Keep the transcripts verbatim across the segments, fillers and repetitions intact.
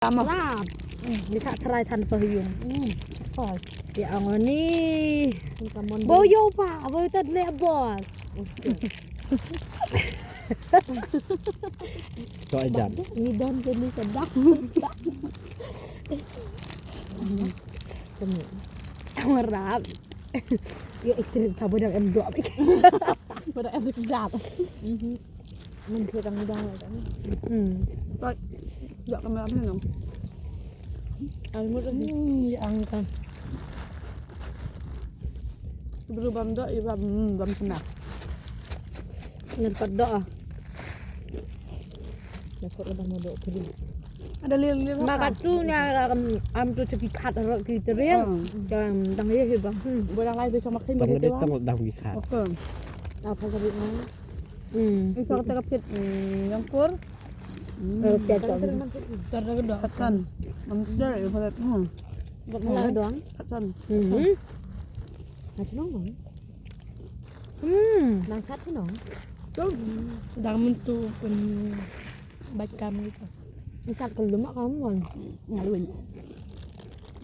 Tama. Rap. Ni ka try than pa yung. Hmm. Oi. Ya, ang ni. Ni ka mon. Bo yo pa, bo tad ne boss. So ajan. Ni don ke ni sedap. Ang rap. Ya, itu ka bodang em dua. Bodang em dua. Mhm. Mun kita ngudang lah kan. Hmm. Baik. Jak kamera ni dong. Ang mo Hmm, ya ang kan. Bru bam do, i bam, hmm, bam kena. Ngan pat do ah. Ngan pat do ah, do kiri. Ada lir-lir. Ma apa? Ka tu nya, um, am tu cepi kat ro ki tering. Hmm. Jam tang ye he bang. Hmm. Boleh lai besok makan Tang boleh dia tu, tang dang bikat. Okey. Apa tadi, Mang? Hmm. Ini soal kita kepit, hmm, nyangkur. Hmm. Eh, piat tu. Tar dah kena. Patsan. Mentol, ya, palat. Hmm. Buat malah doang. Patsan. Hmm. Nasi nong, Mang. Hmm. Nang chat tu nong. Tu. Dah mentu pun baik kamu tu. Nang chat ke lemak kamu, Mang. Ngaluin.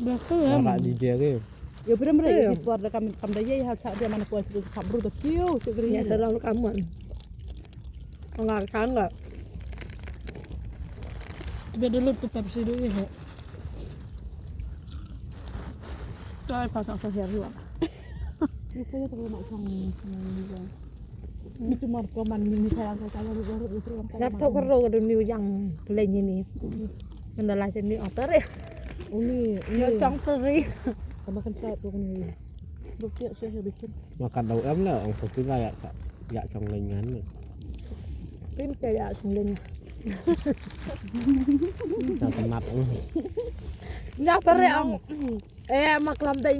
Dah tu ya. Dah di dia ke. Ya, pernah mereka Ya. Di keluar dah kam, kam dah ya, hal chat dia mana kuat tu, kabur dah kiu, tu geri. Ya, dalam kamu. Enggak, kan enggak. Tapi dulu tu Pepsi dulu ya. Try pasang sehari, Wak. Itu ya, kalau nak sang, sang juga. Ni cuma rekaman ni, ni sayang, saya sayang, ni baru itu yang Dah tahu kero ka duni yang lain ini. Mendalah sini otor ya. Ini, ini. Ya, cang seri. Tambahkan saya tu kan ini. Bukti saya bikin. Makan dau em lah, ong kopi lah ya, ya cong lengan. Pin kayak sending. Dah temat. Nya pare ong. Eh, mak lam dai.